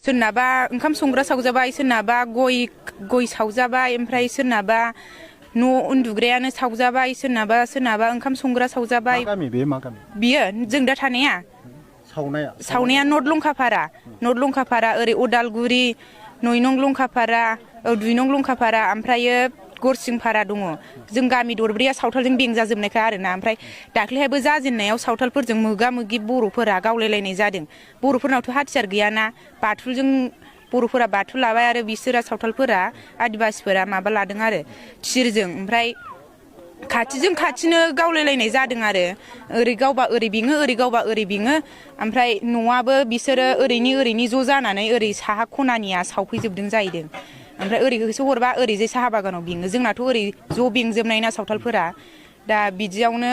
सोरनाबा ओंखाम संग्रा सावजाबाय सोरनाबा गय सावजाबाय ओमफ्राय सोरनाबा न' उन्दुग्रायानो सावजाबाय सोरनाबा ओंखाम संग्रा सावजाबाय मा गामि बे मा गामि बियो जों दा थानाया सावनाया नर्थ लंकापारा ओरै उदालगुरि 9 नं लंकापारा 2 नं लंकापारा ओमफ्रायो गरसिंपारा दङ जों गामि दरब्रैया सावथालजों बेंजाजोबनायखा आरोना ओमफ्राय दाख्लैहायबो जाजेननायाव सावथालफोरजों मोगा मोगि बर'फोरा गावलायलायनाय जादों बर'फोरनावथ' हाथियार गैयाना बाथुलजों बर'फोरा बाथुल लाबाय आरो बिसोरा सावथालफोरा आदिबासिफोरा माबा लादों आरो थिरजों ओमफ्राय खाथिजों खाथिनो गावलायलायनाय जादों आरो ओरै गावबा ओरै बिङो ओरै गावबा ओरै बिङो ओमफ्राय न'आबो बिसोरो ओरैनि ज' जानानै ओरै साहा खनानिया सावफैजोबदों जाहैदों ओमफ्राय ओरैखौसो हरबा ओरैजाय साहा बागानाव बिङो जोंनाथ' ओरै ज' बेंजोबनाय ना सावथालफोरा दा बिदियावनो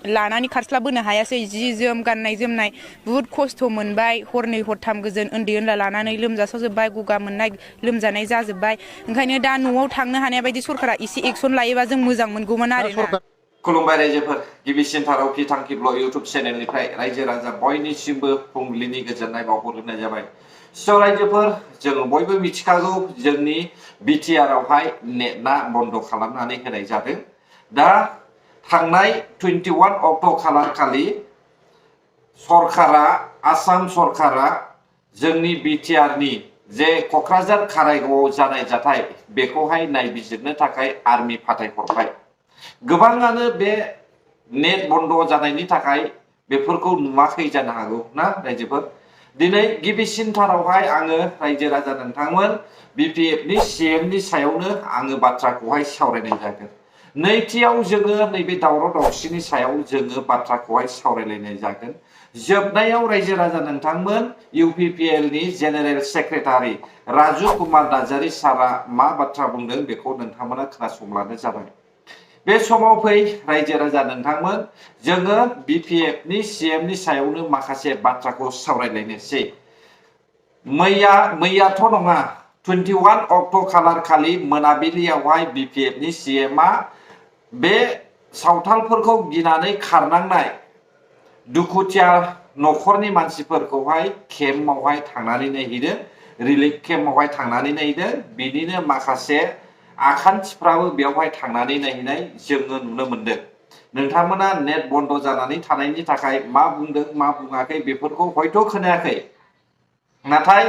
लानानै खारस्लाबोनो हायासै जि जोम गाननाय जोमनाय बुहुद खस्थ' मोनबाय हरनै हरथाम गोजोन उन्दै उनला लानानै लोमजासावजोब्बाय गगा मोननाय लोमजानाय जाजोब्बाय ओंखायनो दा न'आव थांनो हानाय बायदि सरकारा एसे एक्सन लायोबा जों मोजां मोनगौमोन आरोना खुलुमबाय रायजोफोर गिबिसिन थारावखि थांखि ब्लग इउटुब चेनेलनिफ्राय रायजो राजा बयनिसिमबो फुंबिलिनि गोजोननाय बावहरनाय जाबाय स' रायजोफोर जों बयबो मिथिखागौ जोंनि बिटिआर आवहाय नेटआ बन्द खालामनानै होनाय जादों दा थांनाय 21 अक्ट' खालार खालि सरकारा आसाम सरकारा जोंनि बिटिआरनि जे क'क्राझार कारायगावआव जानाय जाथाय बेखौहाय नायबिजिरनो थाखाय आर्मि फाथायहरबाय गोबाङानो बे नेट बन्द जानायनि थाखाय बेफोरखौ नुवाखै जानो हागौ ना रायजोफोर दिनै गिबिसिनथारावहाय आङो रायजो राजा नोंथांमोन बिपिएफनि सिएमनि सायावनो आङो बाथ्राखौहाय सावरायनाय जागोन नैथियाव जोङो नैबे दावराव दावसिनि सायाव जोङो बाथ्राखौहाय सावरायलायनाय जागोन जोबनायाव रायजो राजा नोंथांमोन इउपिपिएलनि जेनेरेल सेक्रेटारि राजु कुमार नार्जारी सारा मा बाथ्रा बुंदों बेखौ नोंथांमोना खोनासंब्लानो जाबाय बे समाव फै रायजो राजा नोंथांमोन जोङो बिपिएफनि सिएमनि सायावनो माखासे बाथ्राखौ सावरायलायनोसै मैयाथ' नङा 21 अक्ट' खालार खालि मोनाबिलियावहाय बिपिएफनि सिएमआ बे सावथालफोरखौ गिनानै खारनांनाय दुखुथिया न'खरनि मानसिफोरखौहाय केम्पआवहाय थांनानै नायहैदों रिलिफ केम्पआवहाय थांनानै नायदों बिनिनो माखासे आखान्थिफ्राबो बेवहाय थांनानै नायहैनाय जोङो नुनो मोनदों नोंथांमोना नेट बन्द जानानै थानायनि थाखाय मा बुंदों मा बुङाखै बेफोरखौ हयथ' खोनायाखै नाथाय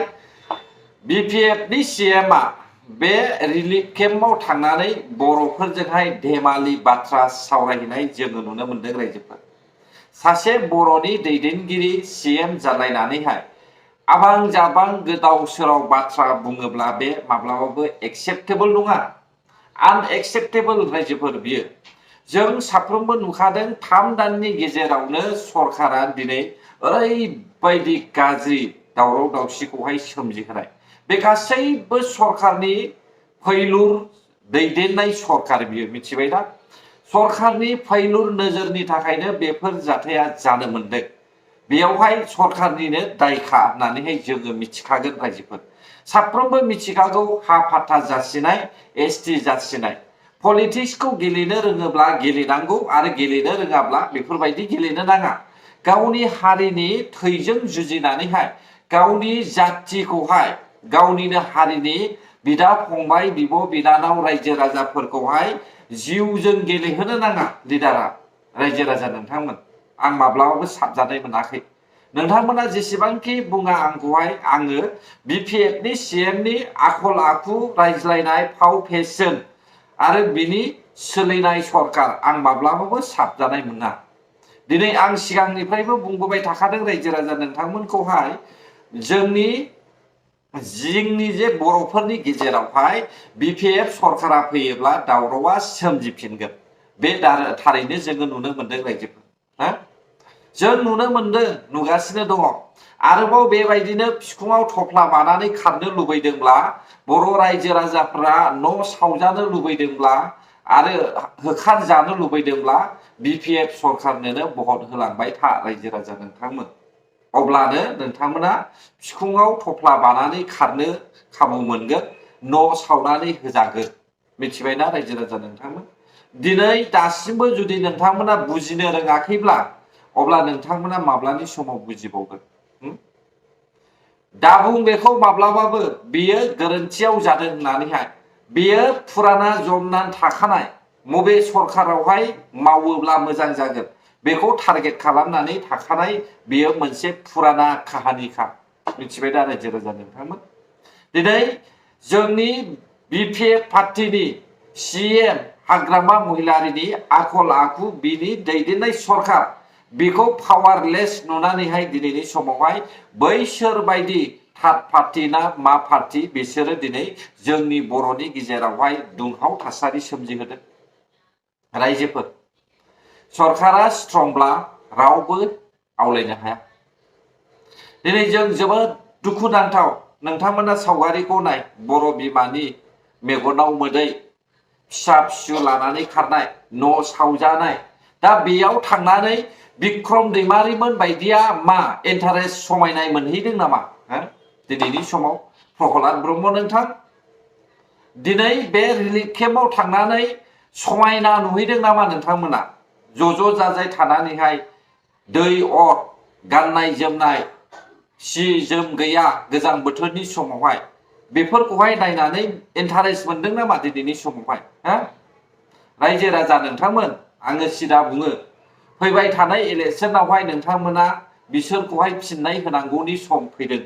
बिपिएफनि सिएमआ बे रिलिफ केम्पआव थांनानै बर'फोरजोंहाय धेमालि बाथ्रा सावरायहैनाय जोङो नुनो मोनदों रायजोफोर सासे बर'नि दैदेनगिरि सिएम जालायनानैहाय आबां जाबां गोदाव सोराव बाथ्रा बुङोब्ला बे माब्लाबाबो एक्सेप्टेबल नङा आनएक्सेप्टेबल रायजोफोर बियो जों साफ्रोमबो नुखादों 3 दाननि गेजेरावनो सरकारा दिनै ओरैबायदि गाज्रि दावराव दावसिखौहाय सोमजिहोनाय बे गासैबो सरकारनि फैलुर दैदेननाय सरकार बियो मिथिबायना सरकारनि फैलुर नोजोरनि थाखायनो बेफोर जाथाया जानो मोनदों बेयावहाय सरकारनिनो दायखा होननानैहाय जोङो मिथिखागोन रायजोफोर साफ्रोमबो मिथिखागौ हा फाथा जासिनाय एसटि जासिनाय पलिटिक्सखौ गेलेनो रोङोब्ला गेलेनांगौ आरो गेलेनो रोङाब्ला बेफोरबायदि गेलेनो नाङा गावनि हारिनि थैजों जुजिनानैहाय गावनि जाथिखौहाय गावनिनो हारिनि बिदा फंबाय बिब' बिनानाव रायजो राजाफोरखौहाय जिउजों गेलेहोनो नाङा लिडारा रायजो राजा नोंथांमोन आं माब्लाबाबो साबजानाय मोनाखै नोंथांमोना जेसेबांखि बुङा आंखौहाय आङो बिपिएफनि सिएमनि आखल आखु रायज्लायनाय फाव फेशन आरो बिनि सोलिनाय सरकार आं माब्लाबाबो साबजानाय मोना दिनै आं सिगांनिफ्रायबो बुंबोबाय थाखादों रायजो राजा नोंथांमोनखौहाय जोंनि जे बर'फोरनि गेजेरावहाय बिपिएफ सरकारा फैयोब्ला दावरावा सोमजिफिनगोन बे थारैनो जोङो नुनो मोनदों रायजोफोर हा जों नुनो मोनदों नुगासिनो दङ आरोबाव बेबायदिनो फिखुङाव थफ्ला बानानै खारनो लुबैदोंब्ला बर' रायजो राजाफ्रा न' सावजानो लुबैदोंब्ला आरो होखारजानो लुबैदोंब्ला बिपिएफ सरकारनोनो भट होलांबाय था रायजो राजा नोंथांमोन अब्लानो नोंथांमोना फिखुङाव थफ्ला बानानै खारनो खाबु मोनगोन न' सावनानै होजागोन मिथिबायना रायजो राजा नोंथांमोन दिनै दासिमबो जुदि नोंथांमोना बुजिनो रोङाखैब्ला अब्ला नोंथांमोना माब्लानि समाव बुजिबावगोन दाबुं बेखौ माब्लाबाबो बियो गोरोन्थियाव जादों होननानैहाय बियो फुराना जमनानै थाखानाय मबे सरखारावहाय मावोब्ला मोजां जागोन बेखौ टारगेट खालामनानै थाखानाय बियो मोनसे फुराना काहानिखा मिथिबाय दा रायजो राजा नोंथांमोन दिनै जोंनि बिपिएफ पार्टीनि सीएम हाग्रामा महिलारिनि आखल आखु बिनि दैदेननाय सरखार बेखौ पावारलेस नुनानैहाय दिनैनि समावहाय बैसोर बायदि थार्ड पार्टी ना मा पार्टी बिसोरो दिनै जोंनि बर'नि गेजेरावहाय दुंहाव थासारि सोमजिहोदों रायजोफोर सरकारा स्ट्रंब्ला रावबो आवलायनो हाया दिनै जों जोबोद दुखुनांथाव नोंथांमोना सावगारिखौ नाय बर' बिमानि मेगनाव मोदै फिसा फिसौ लानानै खारनाय न' सावजानाय दा बेयाव थांनानै बिक्रम दैमारिमोन बायदिया मा इन्टारेस्ट समायनाय मोनहैदों नामा दिनैनि समाव प्रहलाद ब्रह्म नोंथां दिनै बे रिलिफ केम्पआव थांनानै समायना नुहैदों नामा नोंथांमोना ज' जाजाय थानानैहाय दै अर गाननाय जोमनाय सि जोम गैया गोजां बोथोरनि समावहाय बेफोरखौहाय नायनानै इन्टारेस्ट मोनदों नामा दिनैनि समावहाय रायजो राजा नोंथांमोन आङो सिदा बुङो फैबाय थानाय इलेक्सनावहाय नोंथांमोना बिसोरखौहाय फिननाय होनांगौनि सम फैदों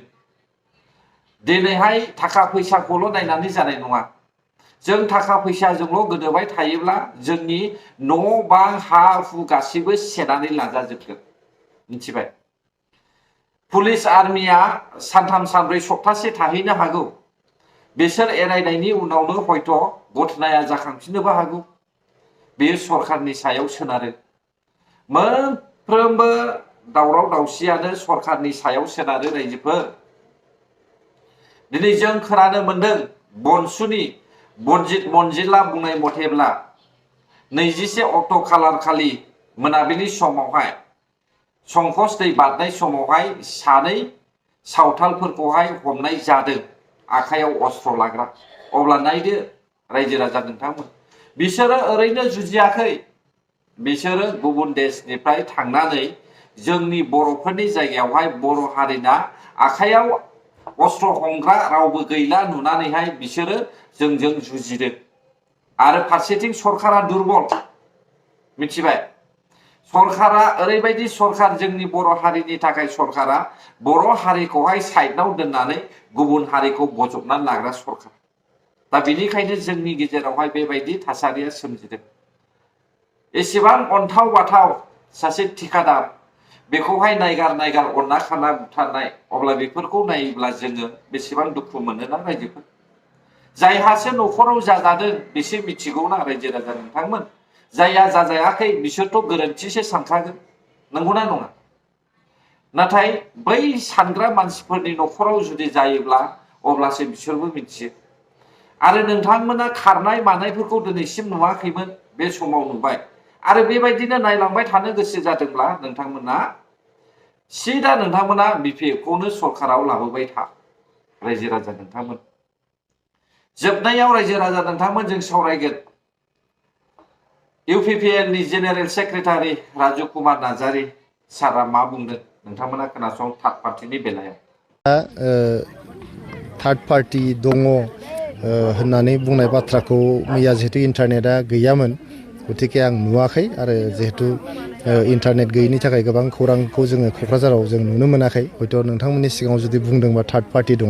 दिनैहाय थाखा फैसाखौल' नायनानै जानाय नङा जों थाखा फैसाजोंल' गोदोबाय थायोब्ला जोंनि न' बां हा हु गासिबो सेनानै लाजाजोबगोन मिथिबाय पुलिस आर्मिया सानथाम सानब्रै सप्तासे थाहैनो हागौ बिसोर एरायनायनि उनावनो हयथ' घटनाया जाखांफिननोबो हागौ बेयो सरखारनि सायाव सोनारो मोनफ्रोमबो दावराव दावसियानो सरखारनि सायाव सोनारो रायजोफोर दिनै जों खोनानो मोनदों बनसुनि बनजित मनजिला बुंनाय मथेब्ला 21 अक्ट' खालार खालि मोनाबिलि समावहाय संकस दै बारनाय समावहाय सानै सावथालफोरखौहाय हमनाय जादों आखायाव अस्त्र लाग्रा अब्ला नायदो रायजो राजा नोंथांमोन बिसोरो ओरैनो जुजियाखै बिसोरो गुबुन देशनिफ्राय थांनानै जोंनि बर'फोरनि जायगायावहाय बर' हारिना आखायाव अस्त्र हमग्रा रावबो गैला नुनानैहाय बिसोरो जोंजों जुजिदों आरो फारसेथिं सरकारा दुरबल मिथिबाय सरकारा ओरैबायदि सरकार जोंनि बर' हारिनि थाखाय सरकारा बर' हारिखौहाय साइडआव दोननानै गुबुन हारिखौ बजबनानै लाग्रा सरकार दा बेनिखायनो जोंनि गेजेरावहाय बेबायदि थासारिया सोमजिदों एसेबां अन्थाव बाथाव सासे ठिकादार बेखौहाय नायगार अनना खाना बुथारनाय अब्ला बेफोरखौ नायोब्ला जोङो बेसेबां दुखु मोनोना रायजोफोर जायहासो न'खराव जाजादों बिसोर मिथिगौना रायजो राजा नोंथांमोन जायहा जाजायाखै बिसोरथ' गोरोन्थिसो सानखागोन नंगौना नङा नाथाय बै सानग्रा मानसिफोरनि न'खराव जुदि जायोब्ला अब्लासो बिसोरबो मिथियो आरो नोंथांमोना खारनाय मानायफोरखौ दिनैसिम नुवाखैमोन बे समाव नुबाय आरो बेबायदिनो नायलांबाय थानो गोसो जादोंब्ला नोंथांमोना सिदा नोंथांमोना बिपिएफखौनो सरकाराव लाबोबाय था रायजो राजा नोंथांमोन जोबनायाव रायजो राजा नोंथांमोन जों सावरायगोन इउपिपिएलनि जेनेरेल सेक्रेटारि राजु कुमार नार्जारी सारा मा बुंदों नोंथांमोना खोनासं थार्ड पार्टीनि बेलायाव थार्ड पार्टी दङ होननानै बुंनाय बाथ्राखौ मैया जिहेतु इन्टारनेटआ गैयामोन गतिके आं नुवाखै आरो जिहेतु इन्टारनेट गैयिनि थाखाय गोबां खौरांखौ जोङो क'क्राझाराव जों नुनो मोनाखै हयथ' नोंथांमोननि सिगाङाव जुदि बुंदोंबा थार्ड पार्टी दङ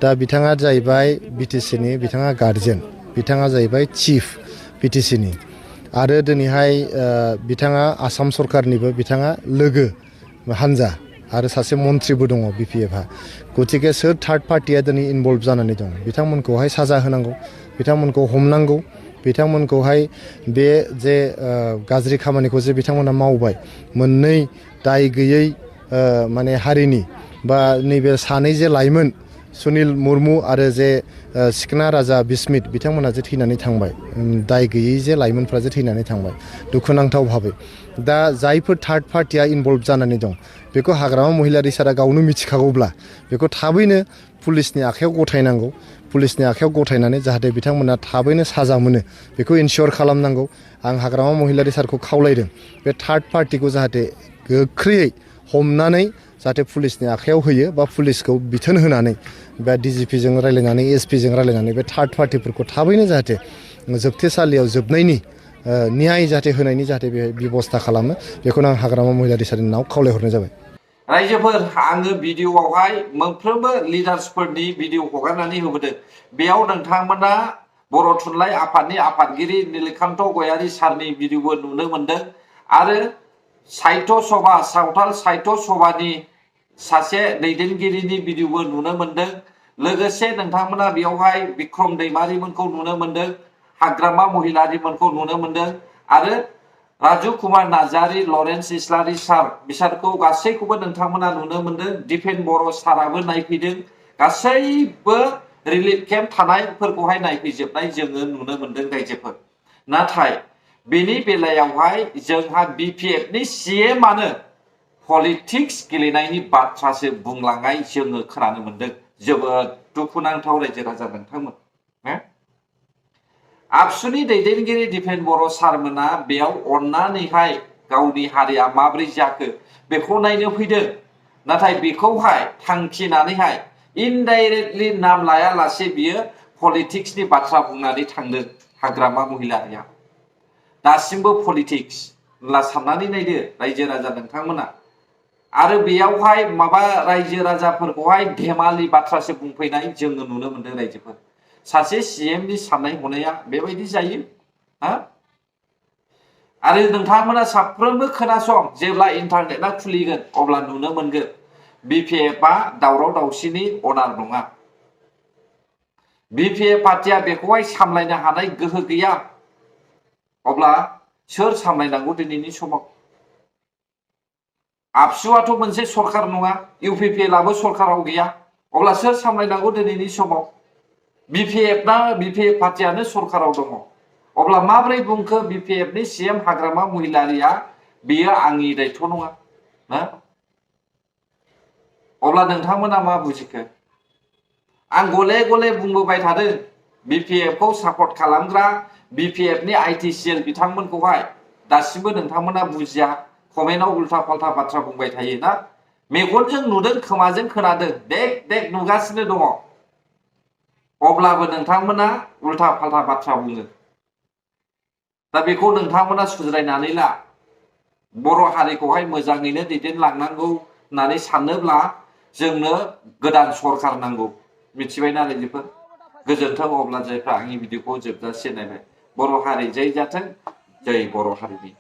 दा बिथाङा जाहैबाय बिटिसिनि बिथाङा गार्जेन बिथाङा जाहैबाय चिफ बिटिसिनि आरो दिनैहाय बिथाङा आसाम सरकारनिबो बिथाङा लोगो हानजा आरो सासे मन्थ्रिबो दङ बिपिएफआ गतिके सोर थार्ड पार्टिया दिनै इनभल्भ जानानै दं बिथांमोनखौहाय साजा होनांगौ बिथांमोनखौ हमनांगौ बिथांमोनखौहाय बे जे गाज्रि खामानिखौ जे बिथांमोना मावबाय मोननै दाय गैयै माने हारिनि बा नैबे सानै जे लाइमोन सुनिल मुर्मु आरो जे सिखना राजा बिस्मित बिथांमोना जे थैनानै थांबाय दाय गैयै जे लाइमोनफ्रा जे थैनानै थांबाय दुखुनांथाव भाबै दा जायफोर थार्ड पार्टिया इनभल्भ जानानै दं बेखौ हाग्रामा महिलारि सारा गावनो मिथिखागौब्ला बेखौ थाबैनो पुलिसनि आखायाव गथायनांगौ पुलिसनि आखायाव गथायनानै जाहाथे बिथांमोना थाबैनो साजा मोनो बेखौ इनसियर खालामनांगौ आं हाग्रामा महिलारि सारखौ खावलायदों बे थार्ड पार्टिखौ जाहाथे गोख्रैयै हमनानै जाहाथे पुलिसनि आखायाव होयो बा पुलिसखौ बिथोन होनानै बा डिजिपिजों रायलायनानै एसपिजों रायलायनानै बे थार्ड पार्टिफोरखौ थाबैनो जाहाथे जोबथेसालियाव जोबनायनि न्याय जाहाथे होनायनि जाहाथे बे बेबस्था खालामो बेखौनो आं हाग्रामा महिलारि सारिनि नाव खावलायहरनाय जाबाय। रायजोफोर आङो भिडिअआवहाय मोनफ्रोमबो लिडार्सफोरनि भिडिअ हगारनानै होबोदों। बेयाव नोंथांमोना बर' थुनलाइ आफादनि आफादगिरि नीलकान्त गयारी सारनि भिडिअबो नुनो मोनदों आरो साहित्य सभा सावथाल साहित्य सभानि सासे दैदेनगिरिनि भिडिअबो नुनो मोनदों। लोगोसे नोंथांमोना बेयावहाय बिक्रम दैमारिमोनखौ नुनो मोनदों, हाग्रामा महिलारिमोनखौ नुनो मोनदों आरो राजु कुमार नार्जारी, लरेन्स इस्लारि सार बिसोरखौ गासैखौबो नोंथांमोना नुनो मोनदों। दिपेन बर' साराबो नायफैदों। गासैबो रिलिफ केम्प थानायफोरखौहाय नायफैजोबनाय जोङो नुनो मोनदों रायजोफोर। नाथाय बेनि बेलायावहाय जोंहा बिपिएफनि सिएमआनो पलिटिक्स गेलेनायनि बाथ्रासो बुंलांनाय जोङो खोनानो मोनदों। जोबोद दुखुनांथाव रायजो राजा नोंथांमोन। आबसुनि दैदेनगिरि दिपेन बर' सारमोना बेयाव अननानैहाय गावनि हारिया माब्रै जाखो बेखौ नायनो फैदों। नाथाय बेखौहाय थांखिनानैहाय इनडाइरेक्टलि नाम लायालासे बियो पलिटिक्सनि बाथ्रा बुंनानै थांदों हाग्रामा महिलारिया। दासिमबो पलिटिक्स होनना साननानै नायदो रायजो राजा नोंथांमोना। आरो बेयावहाय माबा रायजो राजाफोरखौहाय धेमालि बाथ्रासो बुंफैनाय जोङो नुनो मोनदों रायजोफोर। सासे सिएमनि साननाय हनाया बेबायदि जायो हा? आरो नोंथांमोना साफ्रोमबो खोनासं, जेब्ला इन्टारनेटआ खुलिगोन अब्ला नुनो मोनगोन बिपिएफआ दावराव दावसिनि अनार नङा। बिपिएफ पार्टिया बेखौहाय सामलायनो हानाय गोहो गैया। अब्ला सोर सामलायनांगौ दिनैनि समाव? आबसुआथ' मोनसे सरखार नङा, इउपिपिएलआबो सरखाराव गैया। अब्ला सोर सामलायनांगौ दिनैनि समाव? बिपिएफ पार्टियानो सरखाराव दङ। अब्ला माब्रै बुंखो बिपिएफनि सिएम हाग्रामा महिलारिया बियो आंनि दायथ' नङा? अब्ला नोंथांमोना मा बुजिखो? आं गले गले बुंबोबाय थादों बिपिएफखौ सापर्ट खालामग्रा बिपिएफनि आइटिसिएल बिथांमोनखौहाय दासिमबो नोंथांमोना बुजिया, कमेन्टआव उल्था फाल्था बाथ्रा बुंबाय थायो ना? मेगनजों नुदों, खोमाजों खोनादों, देख देख नुगासिनो दङ। अब्लाबो नोंथांमोना उल्था फाल्था बाथ्रा बुङो। दा बेखौ नोंथांमोना सुज्रायनानै ला। बर' हारिखौहाय मोजाङैनो दैदेनलांनांगौ होननानै सानोब्ला जोंनो गोदान सरखार नांगौ। मिथिबायना रायजोफोर? गोजोन्थों। अब्ला जायफ्रा आंनि भिडिअखौ जोबजासे नायबाय, बर' हारि जै जाथों, जै बर' हारिनि।